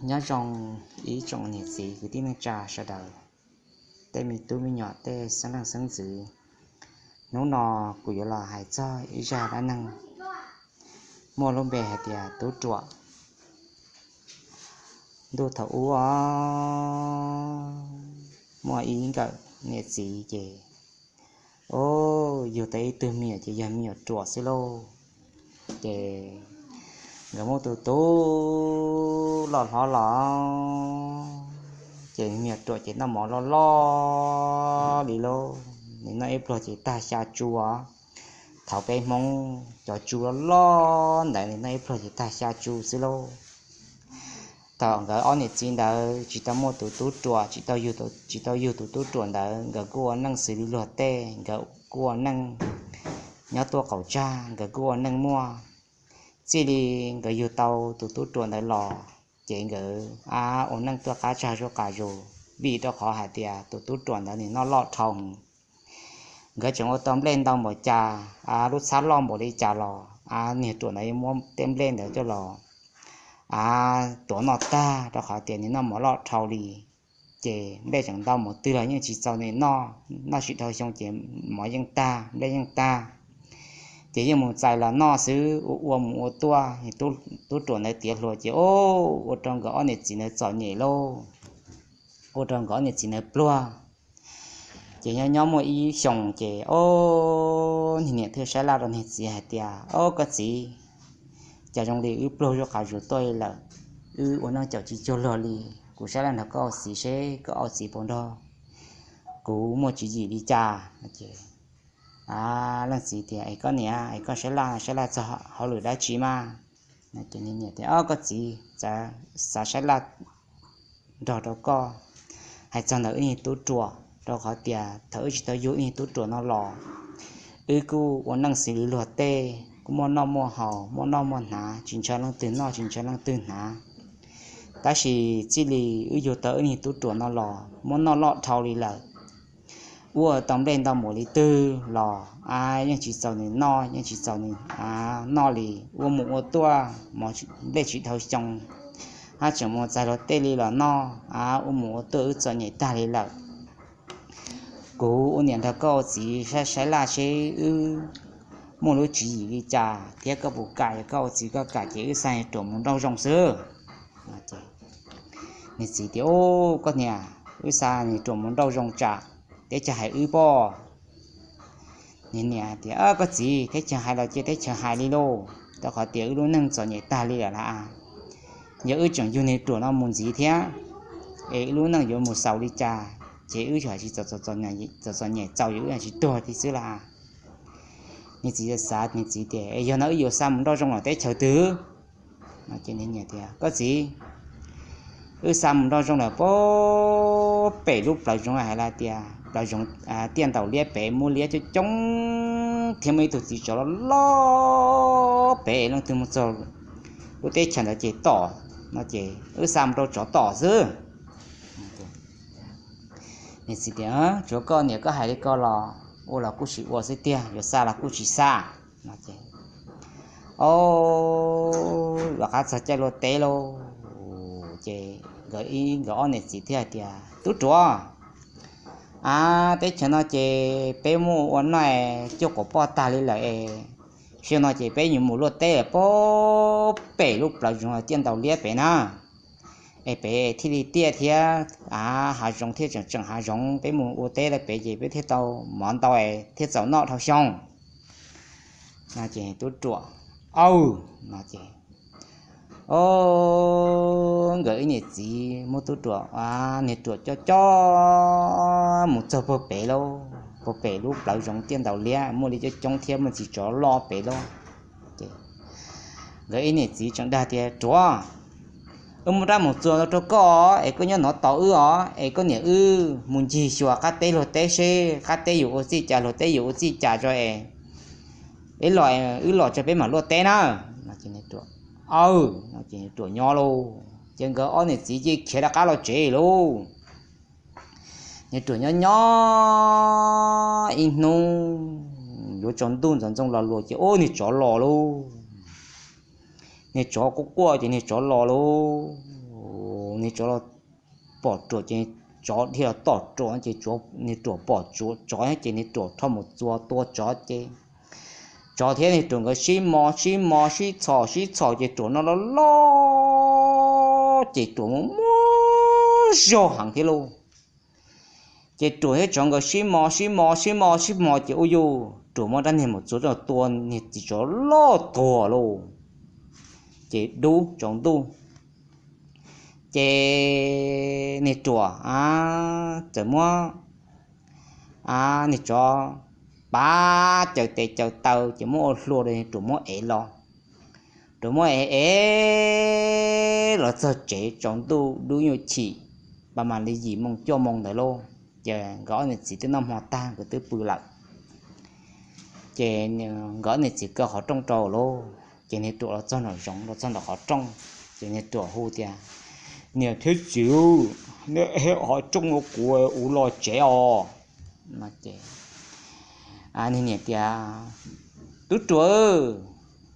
Nyob zoo ib tsoom niam txiv kwv tij neej tsa sawv daws, tej me tub me nyuam tej xeeb leej xeeb ntxwv. Hnub no kuv yuav los hais txog ib zaj dab neeg muaj lub npe hais tias Tub Ruam. Ntuj thaum ub os, muaj ib nkawm niam txiv ces, o, yug tau ib tug me nyuam ces yog me nyuam ruam xwb lauj. Ces nkawd muaj tus tub loj hlob los, ces me nyuam ruam ces noj mov loj loj li lauj, nws noj ib pluag ces tag xya tsu os. Thaum peb Hmoob cov tsu loj loj ntawd nws noj ib pluag ces tag xya tsu xwb lauj. Thaum nkawd ob niam txiv ntawd tsis tau muaj tus tub ruam, tsis tau yug, tsis tau yug tus tub ruam ntawd, nkawd kuj ua neej xws li luag tej, nkawd kuj ua neej nyob tuaj qaum tsag, nkawd kuj ua neej muaj. Txij li nkawd yug tau tus tub ruam ntawd los, ces nkawd a ua neej tuaj qab tsag zuj qas zus, vim rau qhov hais tias tus tub ruam ntawd nws noj loj dhau heev. Nkawd tseem ua tau nplej ntau npaum cas, a lub txhab loj npaum li cas los a niag ruam ntawd yuav muab tej nplej ntawd coj los a tuav noj tag, rau qhov tias nws noj mov loj dhau li. Ces nplej tseem ntau mus twg los yeej tsis txaus nws noj, noj tsis dhau xyoo ces mov yeej tag, nplej yeej tag. Ces yeej mus txais los noj xwb, ua ua mus ua tuaj, tub ruam ntawd tiav hluas ces ua rau nkawd ob niam txiv ntawd txom nyem lauj, ua rau nkawd ob niam txiv ntawd pluag. Ces nyob nyob muaj ib xyoos ces, o, niag niam thiaj saib laj rau niag txiv hais tias, o, koj txiv, cas zoo li wb pluag zuj qas zus tuaj li lawm, wb ua neej caum tsis cuag luag li. Kuv saib laj nrog koj ua txiv seb koj ua txiv puas nrog kuv muaj tswv yim li cas. Leej txiv tias, es koj niam, es koj saib laj, saib laj txog hauj lwm dab tsi mas? Ces niam tias, o, koj txiv, xav saib laj nrog rau koj hais txog ntawm wb niag tub ruam, rau qhov tias thaum wb tsis tau yug wb niag tub ruam no los, wb kuj ua neej xws li luag tej, kuj muaj noj muaj haus, muaj noj muaj hnav, tsis ntshaw leej twg noj tsis ntshaw leej twg hnav. Tab sis txij li wb yug tau wb niag tub ruam no los muab noj loj dhau li lawm. Ua tau nplej ntau npaum li twg los a yeej tsis txaus nws noj, yeej tsis txaus nws noj li. Ua mus ua tuaj mov nplej tsis dhau xyoo, hab tseem mus txais luag tej li los noj a, ua mus ua tuaj wb txom nyem tag li lawm. Kuv ua niam nrog koj ua txiv saib laj seb wb muaj lub tswv yim li cas thiab koj puas kam, yog koj ua txiv koj kam ces wb xa niag ruam mus nrauj zoo xwb. Niag txiv tias, o, koj niam, wb xa niag ruam mus nrauj zoo tsam teb chaws hais wb pob. Niag niam tias, koj txiv, teb chaws hais los cia teb chaws hais li lauj, rau qhov tias wb lub neej txom nyem tag li lawm las. Yog wb tseem yug niag ruam no mus ntxiv thiab, es wb lub neej yuav mus xaus li cas, ces wb yuav tsis txom txom nyem txaus, yog wb tsis tuag thiab xwb las. Niag txiv xav, niag txiv tias, es yog no wb yuav xa mus nrauj zoo los teb chaws twg? Koj txiv, wb xa mus nrauj zoo lawm puag pem lub plawv zoov hais tias plawv zoov tiaj ntaus liab pem, muaj liab coob coob thiab muaj ib tug txiv tsov loj loj pem, es leej twg mus txog lub teb chaws ntawd ces tom no ces wb xa mus rau tsov tom xwb. Niag txiv tias, tsuav koj niam koj hais li ko los ua los kuj tsis ua xwb tiag, yuav xa los kuj tsis xa. Ob, los qab txog caij luaj teb lauj, ces nkawd ib nkawd ob niam txiv thiaj hais tias, tub ruam, a, teb chaws no ces peb muaj ua noj cuaj quas poj tag li lawm es, xyoo no ces peb yuav mus luaj teb puag pem lub plawv zoov tiaj ntaus liab pem na, es pem thiaj li tiaj thiab, a, hav zoov thiaj tseem tseem hav zoov, peb mus ua teb lawm pem ces peb thiaj tau mov ntau es thiaj txaus noj dhau xyoo. Tub ruam, aw, no ces, o, nkawd ib niam txiv muab tub ruam, niag ruam coj coj mus txog puag pem lauj, puag pem lub plawv zoov tiaj ntaus liab muaj liab coob coob thiab muaj txiv tsov loj pem lauj. Nkawd ib niam txiv tseem dag tias, ruam, wb muaj rab mus txuas rau koj es koj nyob nov tos wb os, es koj niam wb mus ncig xyuas qab teb luag teb seb qab teb yuav ua txij cas luag teb yuav ua txij cas tso es, wb los, wb los tso peb mam luaj teb na. Aw, ruam nyob lauj, ces nkawd ob niam txiv cia khiav rov qab los tsev lauj. Niag ruam nyob nyob ib hnub yuav tsaus ntuj ntxoov ntxoo los luas ces ua niag tsov los lauj. niag tsov quaj quaj ces niag tsov los lauj. Niag tsov los pom ruam ces tsov dhia los tom ruam ces niag ruam pom tsov ces niag ruam rho mus txua tua tsov ces tsov thiab niag ruam nkawd sib mos sib mos sib txhom sib txhom ces ruam no loj loj ces ruam muaj muaj zog heev thiab lauj. Ces ruam thiab tsov nkawd sib mos sib mos sib mos sib mos ces ua cas ruam muab rab niag mus txua tua niag txiv tsov loj tuag lauj. Ces dub tsaus ntuj ces niag ruam txawm muab niag tsov pab caws tes caws taw ces muab ua hlua rau niag ruam muab ev los. Ruam muab ev ev los txog tsev tsaus ntuj dub nyuj chim, pas mas li yim moo cuaj moo ntawd lauj. Ces nkawd ob niam txiv twb noj hmo tag nkawd twb pw lawm. Ces nkawd ob niam txiv kaw qhov rooj rau lauj, ces niag ruam los txog nraum zoov los txog nraum qhov rooj, ces niag ruam hu tias, Niam thiab txiv, neb qheb qhov rooj rau kuv, kuv los tsev os. Niag niam tias, Tub ruam,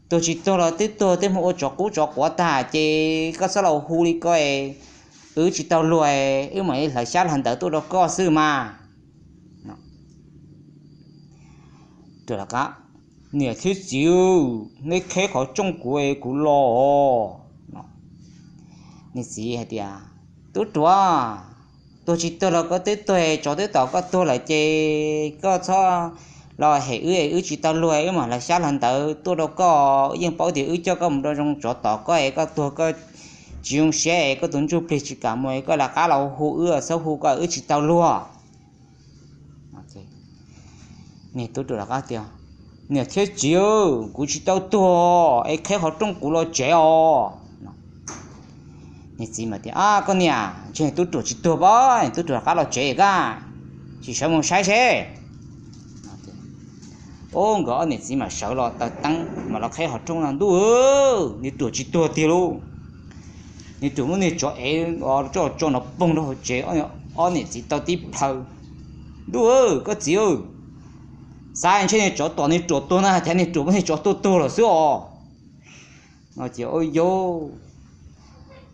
tuag tsis tuag los twb tuag, twb mus ua tsov qub tsov quav tag ces koj txhob los hu li ko, wb tsis tau luag, wb mam li hlawv xyab hlawv ntawv tuaj rau koj xwb mas. Niam thiab txiv, neb qheb qhov rooj kuv, kuv los. Niag txiv hais tias, Tub ruam, tuag tsis tuag los koj twb tuag, tsov twb tom koj tuag lawm ces koj txhob los hem wb, wb tsis tau luag, wb mam hlawv xyab hlawv ntawv tuaj rau koj. Yeej paub tias wb coj koj mus rau zoo tsov tom koj es koj tuag koj tsis zoo siab es koj tus ntsuj plig tsis kam mus es koj rov qab los hu wb, txhob hu koj, wb tsis tau luag. Niag tub ruam rov qab tias, Niam thiab txiv, kuv tsis tau tuag es qheb qhov rooj kuv los tsev os. Niag txiv mas tias, Koj niam, ntshe tub ruam tsis tuag pab, tub ruam rov qab los tsev koj, tsis sawv mus saib seb. Ub, nkawd ob niam txiv mas sawv los taws teeb mas los qheb qhov rooj no, ntuj, niag ruam tsis tuag tiag lauj. Niag ruam muab niag tsov ev tso tso no poog rau hauv tsev, ob niam txiv tau tib plhaw. Ntuj, koj txiv, xav ntshe niag tsov tom niag ruam tuag na, cas niag ruam muab niag tsov tua tuag lawm xwb os. No ces ua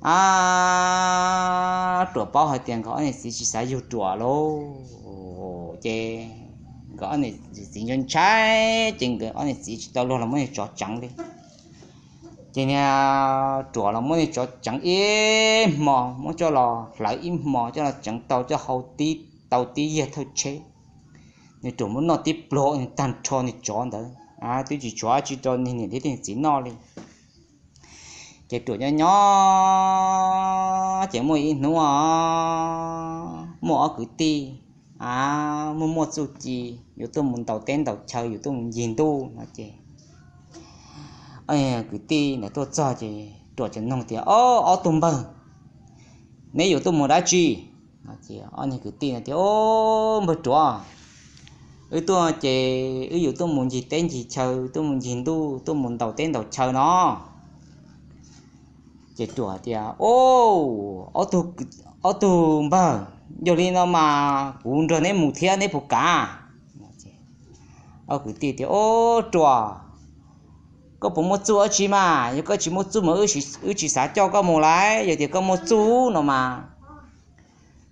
cas ruam paub hais tias nkawd ob niam txiv tsis xav yug ruam lauj, ces nkawd ob niam txiv ntshai ntshai, ces nkawd ob niam txiv tsis tau luag los muab niag tsov tseev li. Ces niag ruam los muab niag tsov tseev ib hmo, muab coj los hlawv ib hmo, coj los tseev tau coj hau tib tau tib yag thawj tsheb. Niag ruam muab noj tib pluag tag nrho niag tsov ntawd, twb tsis tshuav tsis rau niag niam thiab niag txiv noj li. Ces ruam nyob nyob ces muaj ib hnub muaj ob kwv tij muaj muaj txuj ci yuav tuaj mus ntaus teb ntaus chaw, yuav tuaj mus ncig ntuj no ces kwv tij ntawd tuaj txog ces ruam txawm nug tias, Ob tug npawg, neb yuav tuaj mus dab tsi? Ob niag kwv tij no tias, Npawg ruam, wb tuaj ces wb yuav tuaj mus ncig teb ncig chaw, tuaj mus ncig ntuj, tuaj mus ntaus teb ntaus chaw no. Ces ruam tias, Ob tug npawg, yog li no mas kuv nrog neb mus thiab neb puas kam? Ob kwv tij tias, Ruam, koj puas muaj txuj dab tsi mas? Yog koj tsis muaj txuj mas wb tsis xav coj koj mus lauj, yog tias koj muaj txuj no mas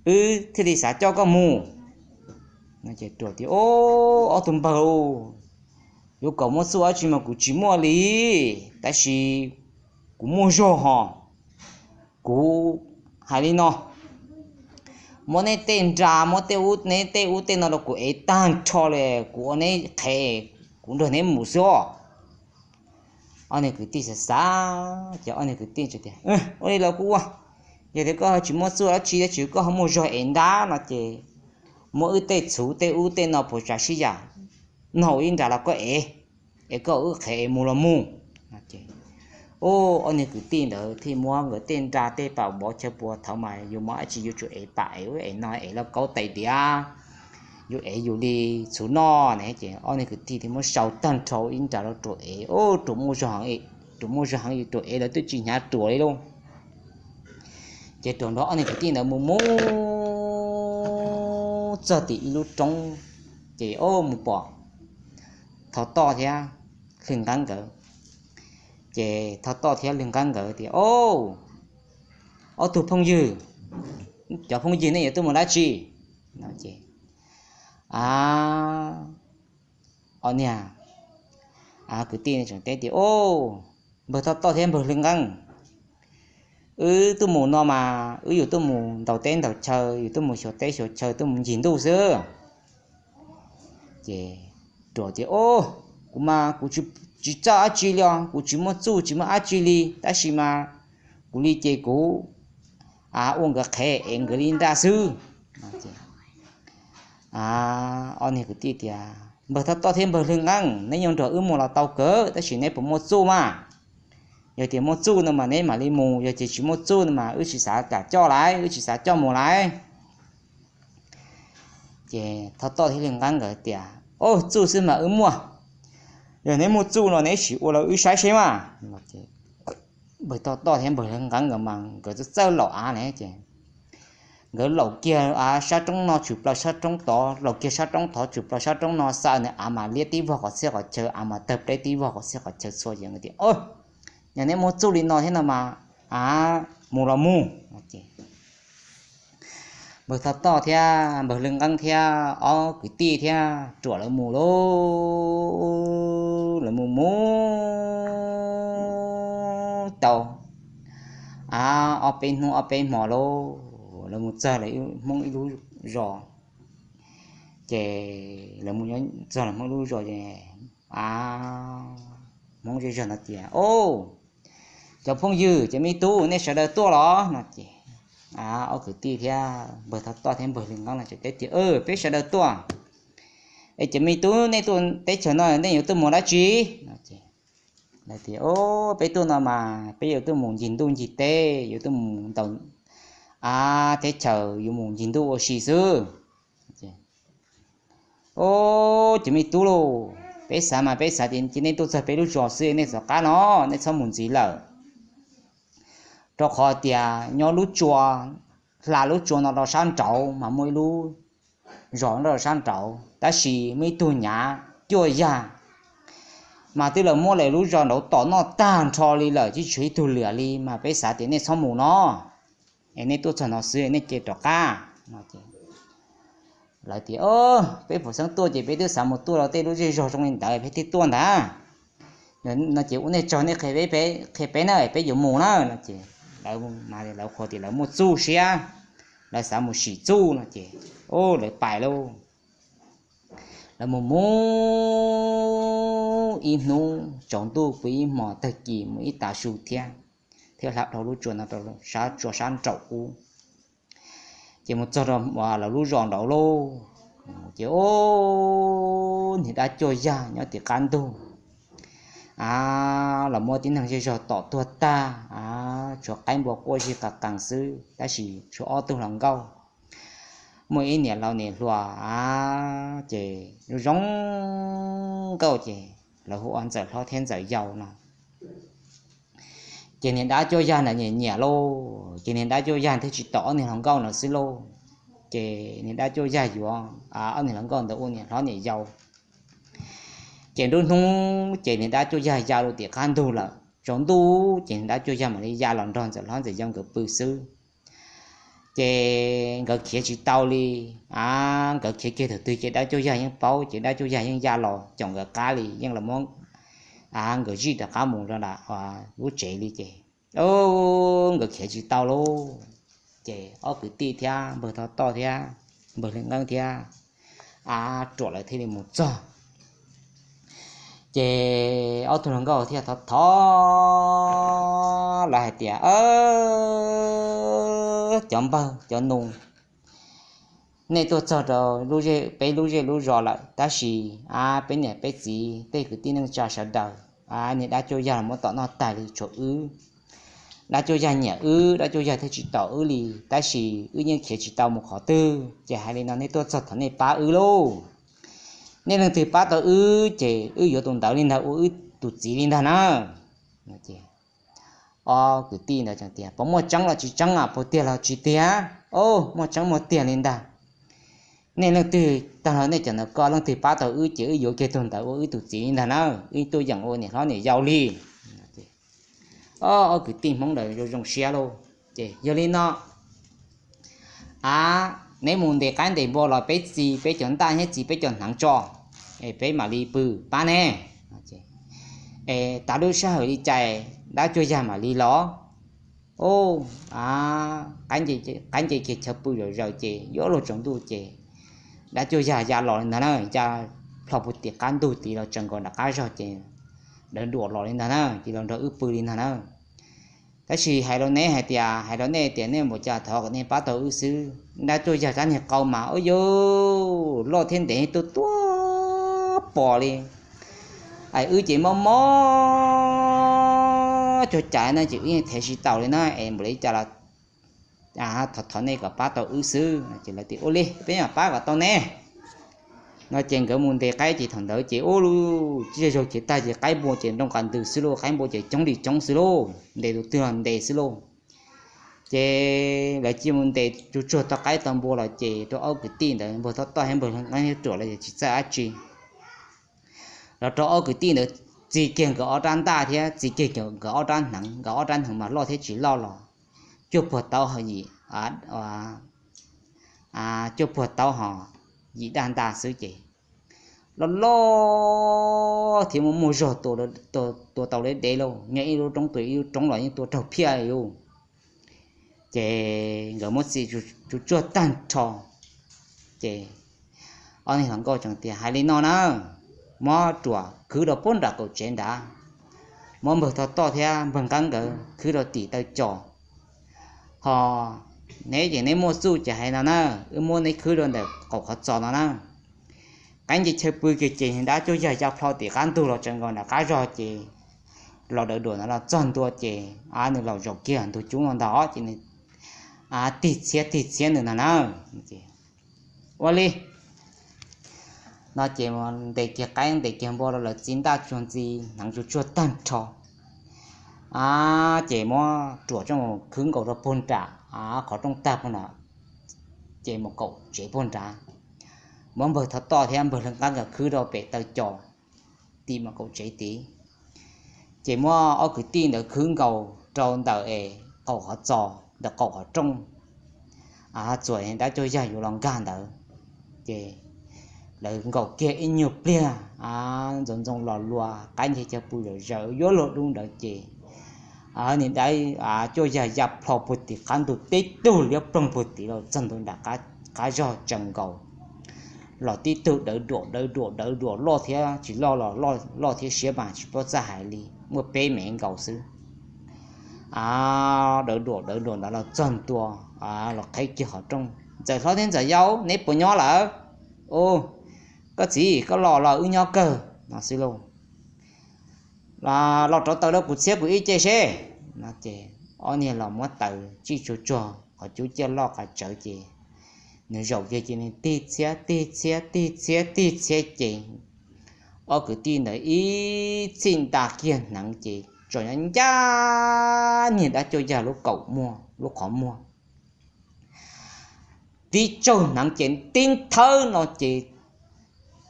wb thiaj li xav coj koj mus. Ruam tias, Ob tug npawg, yuav kom muaj txuj dab tsi mas kuv tsis muaj li, tab sis kuv muaj zog hos. Kuv hais li no, muab neb tej nra, muab tej ub, neb tej ub tej no rau kuv ev tag nrho li, kuv ua neb qhev, kuv nrog neb mus xwb. Ob niag kwv tij xav xav ces ob niag kwv tij tias, Ua li los kuj ua, yog tias koj tsis muaj txuj dab tsi, tab sis koj ho muaj zog ev nrab no ces muab wb tej txhuv tej ub tej no puas tsav sib yam, noj ua ib nra los koj ev, es koj wb qhev es mus los mus. Ob niag kwv tij ntawd thiaj muab nkawd tej nra tej pam vov chaw pua, thaum mas yus muaj dab tsi yuav tsum ev pam ev ub ev no ev lauj kaub tais diav, yuav ev yus li txhuv noj ne. Ces ob niag kwv tij thiaj muab sau tag nrho ib nra rau ruam ev, ruam muaj zog heev, ruam muaj zog heev, ruam ev lawv twb tsis hnyav ruam li lauj. Ces ruam nrog ob niag kwv tij ntawd mus mus txog tim ib lub roob, ces mus pom thov toj thiab hwj nqeeb nkawd. Ces Thoj Toj thiab Lwg Nqeeb nkawd tias, Au, ob tug phooj ywg, cov phooj ywg nej yuav tuaj mus dab tsi? No ces, a, ob niag, a, kwv tij tseem teb tias, Au, npawg Thoj Toj thiab npawg Lwg Nqeeb, wb tuaj mus no mas wb yus tuaj mus ntaus teb ntaus chaw, yus tuaj mus xyuas teb xyuas chaw, tuaj mus ncig ntuj xwb. Ces Ruam tias, Au, kuv mas kuv tsis txawj dab tsi li os, kuv tsis muaj txuj tsis muaj dab tsi li, tab sis mas kuv li ces kuv, a, ua nkawd qhev es nkawd li nraj xwb. Ob niag kwv tij tias, Npawg Thoj Toj thiab npawg Lwg Nqeeb, neb yuav nrog wb mus los tau kawg, tab sis neb puas muaj txuj mas? Yog tias muaj txuj no mas neb mam li mus, yog tias tsis muaj txuj no mas wb tsis xav kam coj lawm, wb tsis xav coj mus lawm. Ces Thoj Toj thiab Lwg Nqeeb nkawd tias, Au, txuj xwb mas wb muaj, yog neb muaj txuj no neb sim ua los wb saib seb mas. Npawg Thoj Toj thiab npawg Lwg Nqeeb nkawd mas nkawd txawj txawj laum av ne ces nkawd laum kiag av sab roob no tshwm plaws sab roob tod, laum kiag sab roob tod tshwm plaws sab roob no, xa nws av mas liab tib vog qhov txhia qhov chaw, av mas tawg pleb tib vog qhov txhia qhov chaw txhua ces nkawd tias, Yog neb muaj txuj li no thiab no mas, a, mus los mus. Npawg Thoj Toj thiab npawg Lwg Nqeeb thiab ob kwv tij thiab Ruam lawv mus lauj, lawv mus mus tau, a, ob peb hnub ob peb hmo lauj, lawv mus txog lawv Hmoob ib lub zos. Ces lawv mus txog lawv Hmoob lub zos ces, a, Hmoob zej zog no tias, Au, cov phooj ywg, cov me tub, nej sawv daws tuaj los? No ces, a, ob kwv tij thiab npawg Thoj Toj thiab npawg Lwg Nqeeb no teb tias, Peb sawv daws tuaj. Es cov me tub, nej tuaj teb chaws no nej yuav tuaj mus dab tsi? No ces lawv tias, Au, peb tuaj no mas peb yuav tuaj mus ncig ntuj ncig teb, yuav tuaj mus ntaus, a, teb chaws, yuav mus ncig ntuj ua si xwb. Au, cov me tub lauj, peb xav mas peb xav tias cia nej tuaj txog peb lub zos xwb nej txhob qab no, nej txhob mus ntxiv lawm. Rau qhov tias nyob lub tsua, hla lub tsua no rau sab nraud mas muaj ib lub zos nyob rau sab nraud, tab sis muaj ib tug nyav cuaj yag mas twb los muab lawv lub zos nraud tom noj tag nrho li lawm, tsis tshuav ib tug lwm li, mas peb xav tias nej txhob mus no, es nej tuaj txog no xwb nej cia rov qab. Lawv tias, Peb phuv xeeb tuaj ces peb twb xav mus tuaj rau tej lub zej zog zoo li ntawd peb thiaj tuaj ntag. No ces ua nej tsaug, nej qhia peb na, peb yuav mus na. No ces lawv qhuas tias lawv muaj txuj siab, lawv xav mus sim txuj no ces, lawv pais lauj. Lawv mus mus ib hnub tsaus ntuj pw ib hmos tag kis mus ib tav su thiab, thiab hla dhau lub tsua no rau sab tsua sab nraum ub. Ces mus txog rau lawv lub zos nraud lauj, ces ub, niag dab cuaj yag nyob tim qab ntug, a, los muab tib neeg zej zog tom tuag tag, a, tshuav qaib npua quaj zig qas qees xwb, tab sis tshuav ob tug hluas nkauj. Muaj ib niam laus niam hluas, a, ces zoo nkauj ces lawv hu ua Ntxawm Hlob thiab Ntxawm Yau no. Ces niag dab cuaj yag ntawd nyiam nyiam lauj, ces niag dab cuaj yag thiaj tsis tom ob niag hluas nkauj ntawd xwb lauj. Ces niag dab cuaj yag yuav, a, ob niag hluas nkauj ntawd ua niam hlob niam yau. Ces nruab hnub ces niag dab cuaj yag ya rau tim qab ntug lawm, tsaus ntuj ces niag dab cuaj yag mam li ya los nrog Ntxawm Hlob Ntxawm Yau nkawd pw xwb. Ces nkawd khiav tsis tau li, a, nkawd khiav kiag thaum twg ces dab cuaj yag yeej paub, ces dab cuaj yag yeej ya los caum nkawd qab li, yeej los muab, a, nkawd zij rov qab mus rau nram lub tsev li ces, o, nkawd khiav tsis tau lauj. Ces ob kwv tij thiab npawg Thoj Toj thiab npawg Hli Nqeeb thiab, a, Ruam lawv thiaj li mus txog. Ces ob tug hluas nkauj thiaj thov thov lawv hais tias, cov npawg cov nus, nej tuaj txog rau peb lub zej lub zos lawm, tab sis, a, peb niam peb txiv tej kwv tij neej tsa sawv daws, a, niag dab cuaj yag los muab tom noj tag li, tshuav wb. Dab cuaj yag nyiam wb, dab cuaj yag thiaj tsis tom wb li, tab sis wb yeej khiav tsis tau mus qhov twg, ces hais li no nej tuaj txog thov nej pab wb lauj. Nej leej twg pab tau wb ces wb yuav tus ntawd li ntag ua wb tus txiv li ntag na. Ob kwv tij ntawd tias, puas muaj tseeb los tsis tseeb, puas tiag los tsis tiag? O, muaj tseeb muaj tiag li ntag. Nej leej twg tag los nej cov ntawd ko leej twg pab tau wb ces wb yuav kiag tus ntawd ua wb tus txiv li ntag na, wb tuaj yeem ua niam hlob niam yau li. ob kwv tij Hmoob ntawd zoo zoo siab lauj. Ces yog li no, a, neb mus ntes qaib ntes npua los peb txi peb cov ntaj thiab txi peb cov hneev tso, es peb mam li pw pab neb. Es tas lub sij hawm li cas dab cuag yag mam li los. Qaib nce kiag chaw pw zom zaws ces yuav luag tsaus ntuj ces dab cuag yag ya los li ntag na, ya plho puag tim qab ntug tid los tsaws nkaus nram qab zog ces daws duam los li ntag na, ces los nrog wb pw li ntag na. Tab sis hais rau neb hais tias, hais rau nej tias nej npaum cas thov kom nej pab tau wb xwb. Dab cuag yag rab niag qau mas ua yuj loj thiab ntev tuaj tuaj pom li. Es wb ces mob mob cuag caiv na ces wb yeej thev tsis taus li na, es npaum li cas los thov thov nej kom pab tau wb xwb. Ces lawv tias ua li peb mam pab kom tau ne. No ces nkawd mus ntes qaib ces thaum ntawd ces ua lub tsis zaug kev tag ces qaib npua ces nroo qas ntws xwb lauj, qaib npua ces coob li coob xwb lauj, ntes tus twg los ntes xwb lauj. Ces lawv cia mus ntes tsuag tsuag tau qaib tau npua los ces rau ob kwv tij ntawd npawg Thoj Toj thiab npawg Hlob Nqeeb thiab ruam lawv tsis txawj dab tsi. Los rau ob kwv tij ntawd txi kiag nkawd ob rab ntaj thiab txi kiag nkawd ob rab hneev, nkawd ob rab hneev mas loj thiab tsis loj los cuaj puag tau hov yim, cuaj puag tau hov yim daj ntaj xwb ces loj loj thiab muaj muaj zog, tua tau deb deb lauj, nyob ib lub roob tua ib lub roob los yeej tua raug phiaj li lauj. Ces nkawd muab txi tsuag tsuag tag nrho ces ob niag hluas nkauj tseem tias hais li no na, muab ruam khwb rau puag nram qaum tsev nrad, muab npawg Thoj Toj thiab npawg Nqeeb nkawd khwb rau tim taw cos, ho neb ces neb muaj txuj ces hais no na, wb muab neb khwb rau ntawm qaum qhov txos no na. Qaib nce chaw pw kiag ces dab cuag yag ya plho tim qab ntug los tsaws nkaus nram qab zog ces los daws duam ntawd los txog ntua ces nws los zaum kiag ntug cub no ntag ces nws tig txhiab tig txhiab nws ntag na. Ua li no ces ntes kiag qaib ntes kiag npua rau lawv txi ntaj tsuag ntxi hneev tsuag tsuag tag nrho, ces muab ruam rooj khwb nkaus rau puag nram qhov rooj tag puag nram, ces mus kaum tsev puag nrad. Muab npawg Thov Toj thiab npawg Lawv Nqab nkawd khwb rau pem taw cos tim mus kaum tsev tid. Ces muab ob kwv tij ntawd khwb nkaus rau ntawm es qaum qhov txos ntawm qaum qhov rooj, txuas dab cuag yag yuav los nkag ntawd. Ces lawv nkaum kiag ib nyuag pliag, ntxoov ntxoo los luas qaib nce chaw pw zom zaws yuav luag dub ntawd ces nws dab cuag yag ya plho puag tim qab ntug teb tug liab ploog puag tid los txog ntua nram qab zog tsaws nkaus. Los tib tug dawv duam dawv duam dawv duam loj thiab tsis loj los loj thiab siab mas tsis paub txaj hais li, muaj peb mev nkaus xwb. Dawv duam dawv duam ntawd los txog ntua, los qheb kiag qhov rooj, Ntxawm Hlob thiab Ntxawm Yau, neb puas nyob lawm? Koj txiv, koj los los wb nyob kawg no xwb lauj. Los rauv taws rau kuv txhiab kuv ib ce seb. No ces ob niag los muab taws tsij tsuag tsuag qhov cub ciaj loj qas tsawv ces nws zaum kiag ces nws tig txhiab tig txhiab tig txhiab tig txhiab ces ob kwv tij ntawd ib txhij nta kiag hneev ces tsom nyob ncaj niag dab cuag yag lub kaum muag lub qhov muag. Tib tsaug hneev ces tib nthawb no ces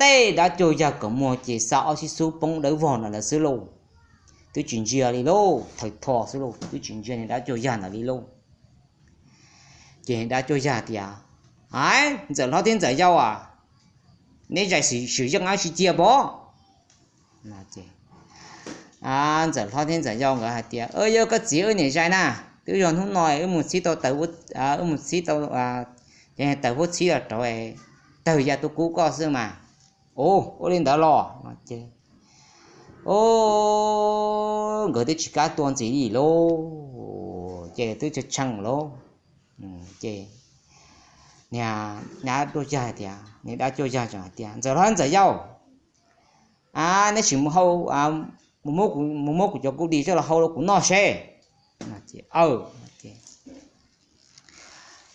tej dab cuag yag kaum muag ces xa ob sib xub poob dawb vog ntawd lawm xwb lauj. Twb tsis ntsia li lauj, thaws tho xwb lauj, twb tsis ntsia niag dab cuag yag ntawd li lauj. Ces dab cuag yag tias, Hais, Ntxawm Hlob thiab Ntxawm Yau a, neb zais swm yeej dab tsi cia pob? Ntxawm Hlob thiab Ntxawm Yau nkawd hais tias, Yog koj txiv wb niam zais na, twb yog hnub no wb mus txhib tau, wb mus txhib tau, tawg huab txhib los rau tawg ya tus kub koj xwb mas. Ua li ntawd los no ces nkawd twb tsis kam tua ntxiv li lauj, ces twb tshee tshee lauj. Ces niag dab cuag yag tias, niag dab cuag yag tseem hais tias, Ntxawm Hlob Ntxawm Yau, neb sim mus hau, mus muab kuv cov kub dis coj los hau rau kuv noj seb.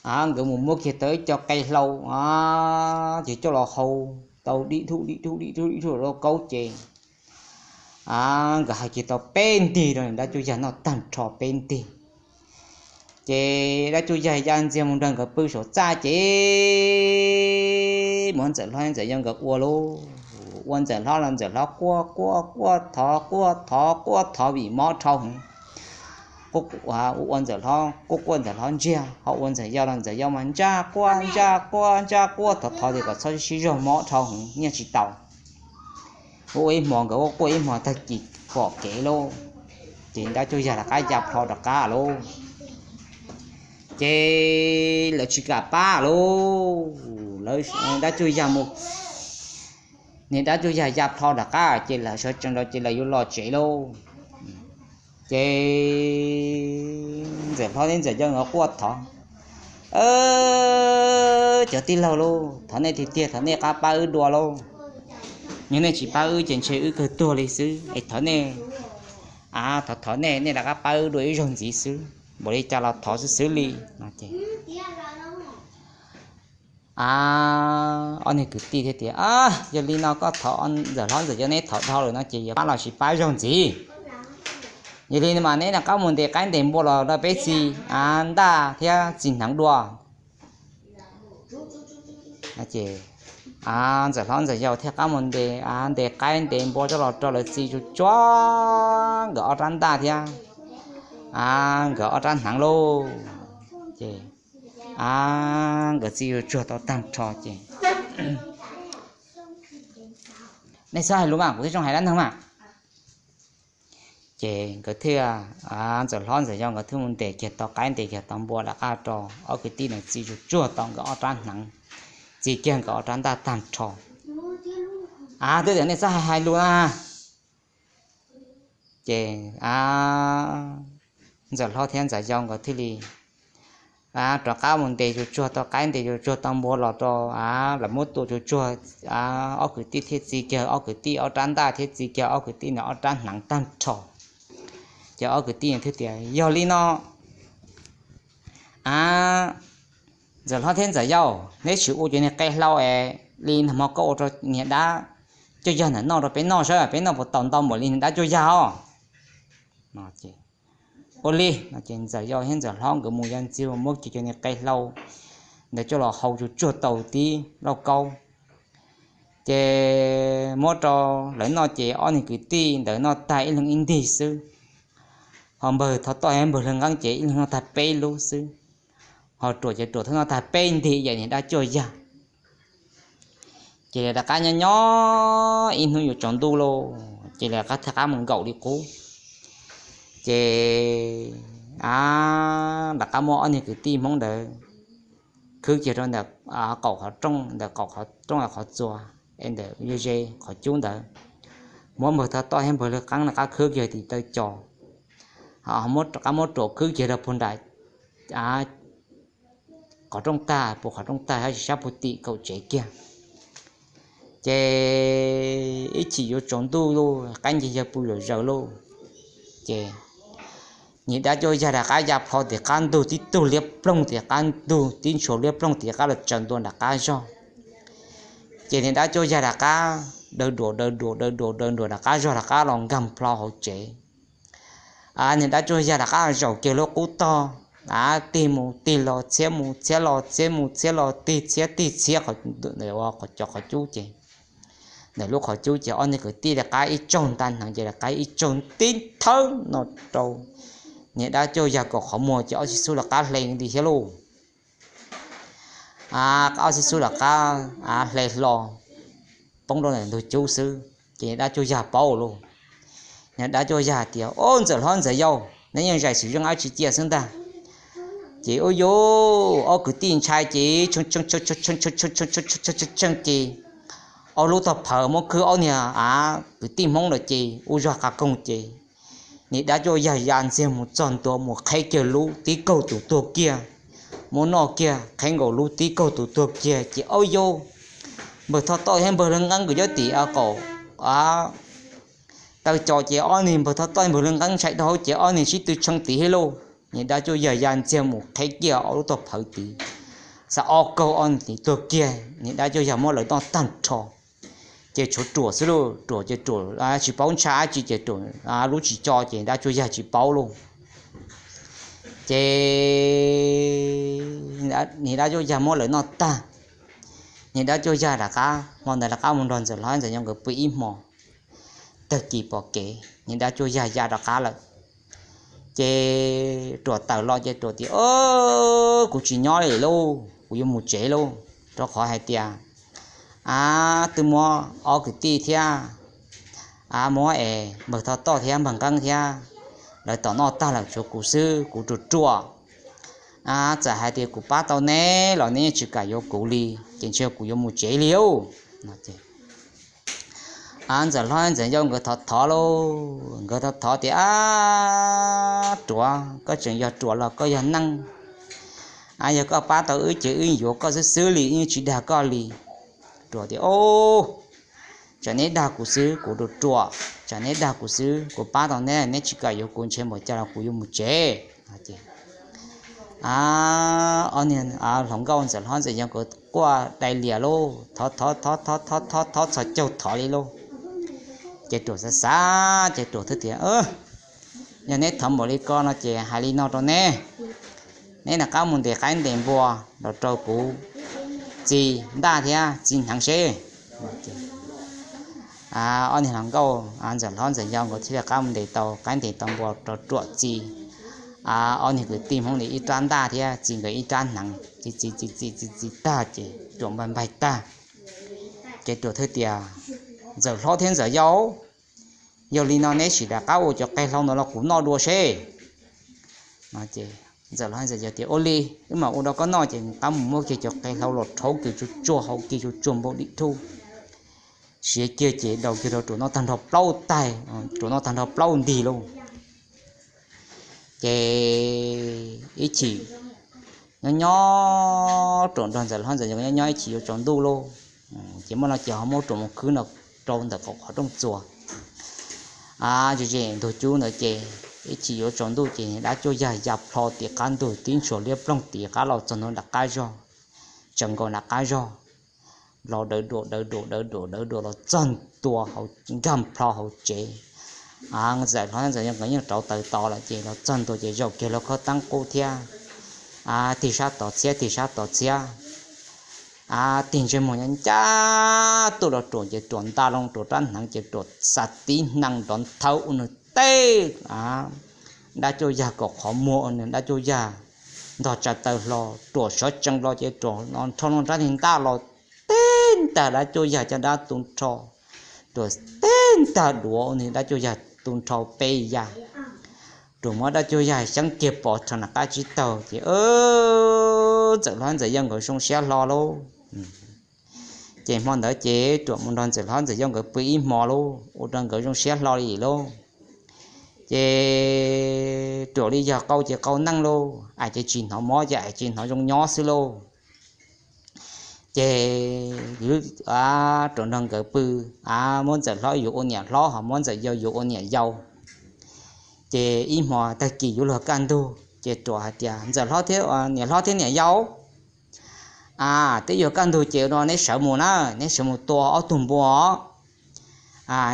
Nkawd mus muab kiag tau ib co qe hlau, ces coj los hau tau dib dhuj dib dhuj dib dhuj dib dhuj rau kaub ces nkawd hais kiag tau peb ntig rau dab cuag yag noj tag nrho peb ntig. Ces dab cuag yag ya ntxiag mus nrog nkawd pw saum txaj ces muab Ntxawm Hlob Ntxawm Yau nkawd ua lauj. Ua Ntxawm Hlob los Ntxawm Hlob quaj quaj quaj thov quaj thov quaj thov vim mob dhau heev. ua ua Ntxawm Hlob quaj quaj, Ntxawm Hlob ntsiag, ho ua Ntxawm Yau los Ntxawm Yau mas ntsaj quaj ntsaj quaj ntsaj quaj, thov thov tias kom txhob sib zog mob dhau heev nyiaj tsis tau. Ua ua ib hmo nkawd quaj quaj ib hmo tag kis pom kev lauj, ces dab cuag yag rov qab ya plho rov qab lauj. Ces lawv tsis kam pab lauj, lawv dab cuag yag mus, niag dab cuag yag ya plho rov qab ces lawv sawv tsees rau ces lawv yuav los tsev lauj. Ces Ntxawm Hlob thiab Ntxawm Yau nkawd quaj thov, cov tij laug lauj, thov nej tiag tiag, thov nej rov qab pab wb dua lauj. Yog nej tsis pab wb ces ntshe wb kawg tuag li xwb es thov nej, a, thov thov nej, nej rov qab pab wb dua ib zaug ntxiv xwb, npaum li cas los thov xwb xwb li no ces ob niag kwv tij thiaj tias, Yog li no koj thov, Ntxawm Hlob Ntxawm Yau neb thov dhau lawm no ces yuav pab los sis pab zaug ntxiv. Yog li mas neb rov qab mus ntes qaib ntes npua los rau peb txiv, a, ntaj thiab txiv hneev dua. Ces Ntxawm Hlob Ntxawm Yau thiaj rov qab mus ntes, a, ntes qaib ntes npua coj los rau lawv txiv tsuag tsuag nkawd ob rab ntaj thiab, a, nkawd ob rab hneev lauj. Ces, a, nkawd txiv tsuag tsuag tau tag nrho ces, nej txhob hais lus mas, kuv thiaj zoo hais dab neeg mas. Ces nkawd thiaj, Ntxawm Hlob Ntxawm Yau nkawd thiaj mus ntes kiag tau qaib ntes kiag tau npua rov qab rau ob kwv tij no txiv tsuag tsuag tau nkawd ob rab hneev, txiv kiag nkawd ob rab ntaj tag nrho. A, twb tias nej txhob hais hais lus na. Ces, a, Ntxawm Hlob thiab Ntxawm Yau nkawd thiaj li, a, rov qab mus ntes tsuag tsuag tau qaib ntes tsuag tsuag tau npua los rau, a, lawv muab tua tsuag tsuag, a, ob kwv tij thiaj txiv kiag ob kwv tij ob rab ntaj thiab txiv kiag ob kwv tij no ob rab hneev tag nrho. Ces ob kwv tij thiaj tias, Yog li no, a, Ntxawm Hlob thiab Ntxawm Yau, neb tsis ua cov niag qe hlau es li nag hmo koj ua rau niag dab cuag yag ntawm noj rau peb noj saib peb noj puas tau ntau npaum li niag dab cuag yag os. Ua li no ces Ntxawm Yau thiab Ntxawm Hlob nkawd mus ya ntxiag muab kiag cov niag qe hlau ntawd coj los hau tsuag tsuag tau tib lauj kaub. Ces muab rau lawv noj ces ob niag kwv tij ntawd noj tag ib leeg ib ntig xwb. Ho npawg Thov Toj thiab npawg Lwg Nqeeb ces ib leeg noj tag peb lub xwb. Ho ruam ces ruam thiaj noj tag peb ntig ib yam niag dab cuag yag. Ces lawv rov qab nyob nyob ib hnub yuav tsaus ntuj lauj, ces lawv rov qab mus nkaum li qub. Ces, a, rov qab muab ob niag kwv tij Hmoob ntawd khwb kiag rau ntawm qaum qhov rooj, ntawm qaum qhov rooj qhov txuas, es ntawm ze qhov cub ntawd. Muab npawg Thov Toj thiab npawg Lwg Qeeb rov qab khwb kiag tim taw cos, rov qab muab ruam khwb kiag rau puag nram qhov rooj tag, puag qhov rooj tag sab puag tim kaum tsev kiag. Ces ib chim yuav tsaus ntuj lauj, qaib nce yawg pw zom zaws lauj. Ces niag dab cuag yag rov qab ya plho tim qab ntug tib tug liab ploog tim qab ntug tib ntshua liab ploog tim qab los tsaws ntua nram qab zog. Ces niag dab cuag yag rov qab daws duam daws duam daws duam daws duam nram qab zog rov qab los nkag plho hauv tsev. Niag dab cuag yag rov qab zaum kiag lub qub tog, tig mus tig los txhiab mus txhiab los txhiab mus txhiab los tig txhiab tig txhiab cov qhov cub ces, ntawm lub qhov cub ces ob niag kwv tij rov qab ib tsaug nta hneev ces rov qab ib tsaug tib thawb no rau niag dab cuag yag kaum qhov muag ces ob txiv xub rov qab hle nti thiab lauj. Ob txiv xub rov qab hle hlo poob rau ntawm ntug cub xwb ces niag dab cuag yag paub lauj. Niag dab cuag yag tias, Au, Ntxawm Hlob Ntxawm Yau, neb yeej zais xwm zeej dab tsi cia xwb ntag. Ces ua yuav ob kwv tij ntshai ces tshee tshee ces ob lub tog phawv muab khwb ob niag kwv tij Hmoob lawm ces ua zog qas koog ces niag dab cuag yag ya ntxiag mus txog ntua mus qheb kiag lub tib kaug tus tuag kiag, muab noj kiag qheb nkaus lub tib kaug tus tuag kiag ces au yau, npawg Thoj Toj thiab npawg Lwg Nqeeb nkawd nyob tim qaum taw cos ces ob niag npawg Thoj Toj npawg Lwg Nqeeb ntshai dhau ces ob niag sib tw tshee tid thiab lauj. Niag dab cuag yag ya ntxiag mus qheb kiag ob lub tog phawv tid, xav ob kaug ob niag tid tuag kiag, niag dab cuag yag muab lawv noj tag nrho. Ces tshuav ruam xwb lauj, ruam ces ruam tsis paub ntshai dab tsi ces ruam lub tsis co ces dab cuag yag tsis paub lauj. Ces niag dab cuag yag muab lawv noj tag, niag dab cuag yag rov qab hmo ntawd rov qab mus nrog Ntxawm Hlob Ntxawm Yau nkawd pw ib hmo. Tag kis pom kev niag dab cuag yag ya rov qab lawm. Ces Ruam tawm los ces Ruam tias, Kuv tsis nyob li lauj, kuv yuav mus tsev lauj, rau qhov hais tias, a, twb muab ob kwv tij thiab, a, muab es npawg Thoj Toj thiab npawg Nqeeb thiab, lawv tom noj tag lawm tshuav kuv xwb, kuv ruam ruam. A, txawm hais tias kuv pab tau neb los neb yeej tsis kam yuav kuv li, ces ntshe kuv yuav mus tsev li lauj. A, Ntxawm Hlob Ntxawm Yau nkawd thov thov lauj, nkawd thov thov tias, A, Ruam, koj tseem yog Ruam los koj yog neej? A, yog koj pab tau wb ces wb yuav koj xwb xwb li, wb tsis dag koj li. Ruam tias, O, tsam neb dag kuv xwb, kuv ruam ruam, tsam neb dag kuv xwb, kuv pab tau neb, neb tsis kam yuav kuv ntshe npaum cas los kuv yuav mus tsev. Ob niag hluas nkauj Ntxawm Hlob Ntxawm Yau nkawd quaj dai lias lauj, thov thov thov thov thov thov thov txhos caug thov li lauj. Ces Ruam xav xav ces Ruam thiaj tias, Yog neb thov npaum li ko no ces hais li no rau neb, neb rov qab mus ntes qaib ntes npua los rau kuv txi ntaj thiab txi hneev seb. Ob niag hluas nkauj Ntxawm Hlob Ntxawm Yau nkawd thiaj li rov qab mus ntes tau qaib ntes tau npua rau Ruam txi. Ob niag kwv tij Hmoob li ib rab ntaj thiab txi nkawd ib rab hneev, txi txi txi txi txi txi tag ces Ruam npaig npaig tag. Ces Ruam thiaj tias, Ntxawm Hlob thiab Ntxawm Yau, yog li no neb sim rov qab ua cov qe hlau ntawd los kuv noj dua seb. Ntxawm Hlob Ntxawm Yau tias, Ua li, wb mam ua rau koj noj. Ces rov qab mus muab kiag cov qe hlau los rhaub kiag tsuag tsuag, hau kiag tsuag tsuag npaum dim thuj, siav kiag ces daus kiag rau Ruam noj tag nrho plaub tais, Ruam noj tag nrho plaub ntig lauj. Ces ib chim nyob nyob Ruam nrog Ntxawm Hlob Ntxawm Yau nyob nyob ib chim yuav tsaus ntuj lauj. Ces muaj no ces ho muab Ruam mus khwb no rau ntawm qhov qhov rooj txuas. Ze ze ntug cub ntawd ces ib chim yuav tsaus ntuj ces dab cuaj yag ya plho tim qab ntug tib ntshua liab ploog tim qab los txog ntua nram qab zog, tsaws nkaus nram qab zog, los dawv duam dawv duam dawv duam dawv duam los txog ntua hauv, nkag plho hauv tsev. Ntxawm Hlob Ntxawm Yau nkawd yeej rauv taws tos lawm ces los txog ntua ces zaum kiag lauj khab teeb qub thiab, tig sab tod txhiab tig sab tod txhiab, tig ntsej muag ncaj ncaj tuaj rau Ruam ces Ruam nta loo Ruam rab hneev ces Ruam xa tib hneev nrov nthawv ua nws teb, dab cuaj yag kaum qhov muag ua nws dab cuaj yag ntog tsa taw hlo, Ruam sawv tsees los ces Ruam no nrho loo rab niag ntaj los teb ntag dab cuaj yag caj dab tu nrho. Ruam teb ntag duav ua nws dab cuaj yag tu nrho peb yag. Ruam muab dab cuaj yag xyeeb kiag pov rho nram qab tsib taug ces Ntxawm Hlob Ntxawm Yau nkawd zoo siab hlo lauj. Ces hmo ntawd ces Ruam mus nrog Ntxawm Hlob Ntxawm Yau nkawd pw ib hmo lauj, ua rau nkawd zoo siab hlo li lauj. Ces Ruam li yog qau ces qau neej lauj, aim ces tsis hnov mob ces aim tsis hnov zoo nyob xwb lauj. Ces Ruam nrog nkawd pw, a, muab Ntxawm Hlob yuav ua niam hlob ho muab Ntxawm Yau yuav ua niam yau. Ces ib hmo tag kis yuav luag kaj ntug ces Ruam hais tias, Ntxawm Hlob thiab, niam hlob thiab niam yau, a, twb yuav kaj ntug ces no neb sawv mus na, neb sawv mus tua ob tug npua,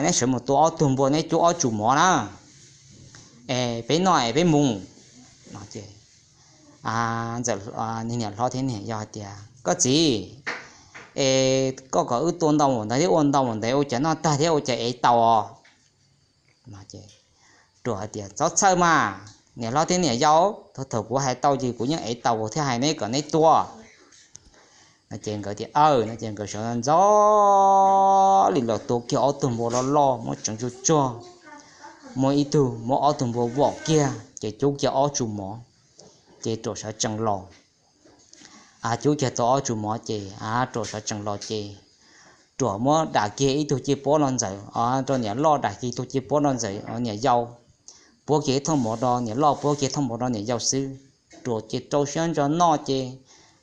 neb sawv mus tua ob tug npua neb cuab ob tsum mov na, es peb noj es peb mus. Ces niam hlob thiab niam yau hais tias, Koj txiv, es koj kom wb tua ntau npaum ntawd thiab ua ntau npaum ntawd ua cas noj tag thiab ua cas ev tau os? Ruam hais tias, Txhob txhawj mas, niam hlob thiab niam yau, thaum kuv hais tau ces kuv yeej ev tau thiab hais neb kom neb tua. No ces nkawd tias, Aw. No ces nkawd sawv ntxov li los tua kiag ob tug npua loj loj muab tseev tsuag tsuag, muab ib tug, muab ob tug npua vom kiag ces cub kiag ob tsum mov, ces Ruam sawv tsees los. Cub kiag tau ob tsum mov ces Ruam sawv tsees los ces Ruam muab dam kiag ib tug ciaj puab rau Ntxawm, rau niam loj, dam kiag ib tug ciaj puab rau Ntxawm, niam yau, puab kiag ib thooj mov rau niam loj, puab kiag thooj mov rau niam yau xwb. Ruam ces rau siab ntso noj ces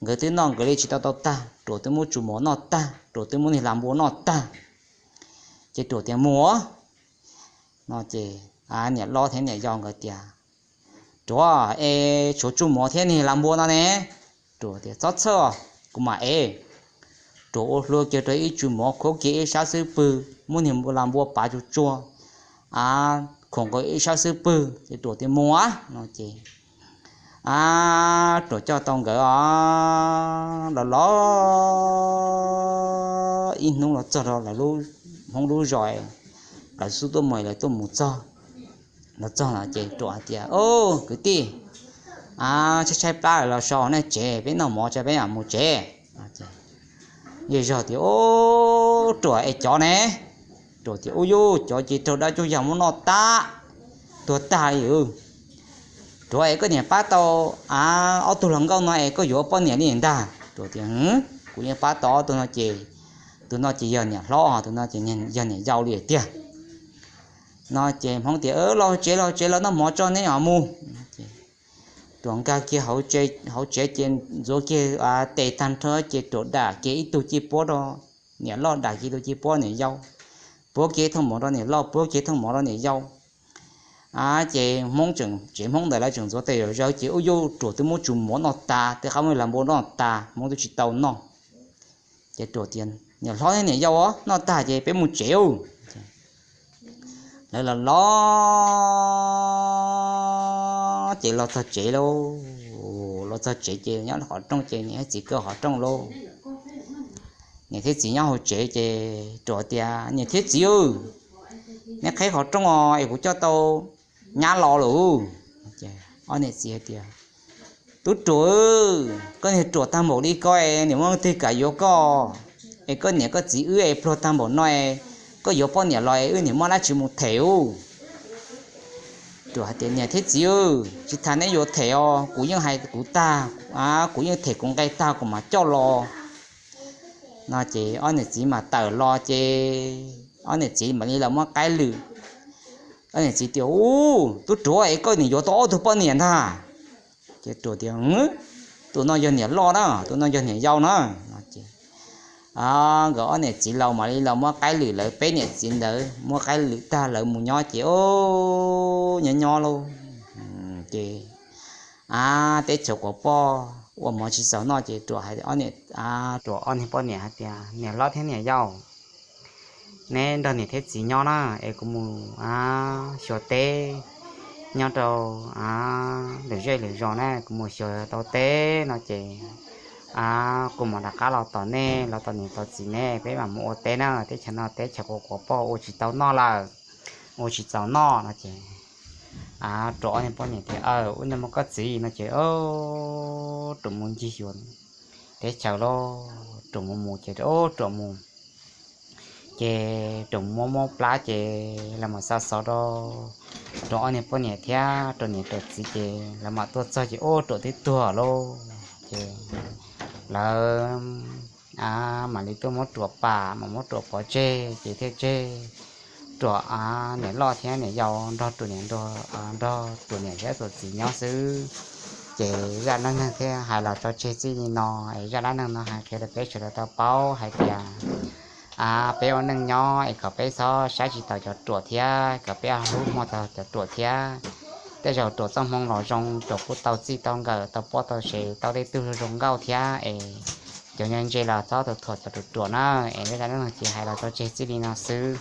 nkawd twb noj nkawd li tsis tau tau tag, Ruam twb muab tsum mov noj tag, Ruam twb muab niag lag npua noj tag. Ces Ruam tias, Mus. No ces niam loj thiab niam yau nkawd tias, Ruam, es tshuav tsum mov thiab niag lag npua no ne? Ruam tias, Txhob txhawj, kuv mam ev. Ruam ua hlua kiag rau ib tsum mov khuab kiag ib sab xub pwg, muab niag lag npua pav tsuag tsuag, a, khoom nkaus ib sab xub pwg ces Ruam tias, Mus. No ces Ruam coj tau nkawd os, los los ib hnub los txog rau lawv lub, Hmoob lub zos, lawv xub tuaj mus lawv tuaj mus txog. Los txog los ces Ruam hais tias, Au, kwv tij, tshaib tshaib plab lawm los so nej tsev, peb noj mov tso peb mam mus tsev. Yawg zog tias, Ub, Ruam es cov ne? Ruam tias, Ub yuj, cov ces raug dab cuj yag muab noj tag, tuag tag li. Ruam es koj niam pab tau ob tug hluas nkauj no es koj yuav poj niam li ntag. Ruam tias, Kuv yeej pab tau ob tug no ces, tus no ces yog niam hlob, tus no ces yog niam yau li tiag. No ces Hmoob tias, Los tsev, los tsev, los noj mov tso neb mam mus. Ruam nkag kiag hauv tsev ces ntxuav kiag tes tag nrho ces Ruam dam kiag ib tug cij puab rau niam loj, dam kiag ib tug cij puab niam yau, puab kiag thooj mov rau niam loj, puab kiag thooj mov rau niam yau. Ces Hmoob tseem, tsev Hmoob ntawd lawv tseem ntxuav tes zom zaws ces ub yuj, Ruam twb muab tsus mov noj tas, twb qab muab lam npua noj tas, Hmoob twb tsis tau noj. Ces Ruam tias, Niam hlob thiab niam yau, noj tag ces peb mus tsev ub. Lawv los los ces los txog tsev lauj. Los txog tsev ces nyob qhov rooj ces niam thiab txiv kaw qhov rooj lauj. Niam thiab txiv nyob hauv tsev ces Ruam tias, Niam thiab txiv, neb qheb qhov rooj os es kuv coj tau nyab los lawm. Ob niam txiv hais tias, Tub Ruam, koj niag ruam tag npaum li koj es niam muaj leej twg kam yuav koj, es koj niam koj txiv wb es pluag tag npaum no es koj yuav poj niam los es wb niam muaj dab tsi mus them ub? Ruam hais tias, Niam thiab txiv, tsis tas neb yuav them os, kuv yeej hais kuv tag, kuv yeej them kuv nqe tag kuv mam coj los. No ces ob niam txiv mam tawm los ces ob niam txiv mam li los muab qaib lwm. Ob niam txiv tias, Ub, Tub Ruam es koj niam yuav tau ob tug poj niam ntag. Ces Ruam tias, Tus no yog niam loj na, tus no yog niam yau na. Nkawd ob niam txiv laus mam li los muab qaib lwm lawv peb niam txiv ntawd, muab qaib lwm tag lawv mus nyob ces nyob nyob lauj, ces teb chaws quas poj ua mov tsis txaus noj ces Ruam hais, Ruam ob niag poj niam hais tias, Niam hlob thiab niam yau, neb nrog niam thiab txiv nyob na, es kuv mus xyuas teb nyob rau lwm zej lwm zos na, kuv mus xyuas tau teb no ces kuv mam rov qab los tom nej, los tom niam tom txiv ne, peb mam mus ua teb na, teb chaws no teb chaws quas quas poj ua tsis tau noj lawm, ua tsis txaus noj no ces Ruam ob niag poj niam tias, Aw, ua ntej muaj koj txiv no ces Ruam mus ncig xyuas teb chaws lauj, Ruam mus mus ces Ruam mus ces Ruam mus mob mob plab ces lawv mam xa xov rau Ruam ob niag poj niam thiab Ruam niam Ruam txiv ces lawv mam tuaj txog ces ub Ruam twb tuag lauj. Ces lawv mam li tuaj muab Ruam pam, mam muab Ruam pov tseg ces thiaj tseg Ruam niam loj thiab niam yau nrog Ruam niam, nrog Ruam niam thiab Ruam txiv nyob xwb. Ces zaj dab neeg thiaj hais los tso tseg txij li no. Es zaj dab neeg no hais qhia rau peb sawv daws tau paub hais tias peb ua neej nyob es kom peb txhob saib tsis taus cov ruam thiab kom peb hlub hmov txog cov ruam thiab. Tej zaum ruam txoj hmoo los zoo, ruam kuj tau txij tau nkawm tau poj tau sev tau tej tug zoo nkauj thiab es cov nyob ntse los txhob thuam cov ruam ruam na. Es zaj dab neeg no ces hais los tso tseg txij li no xwb.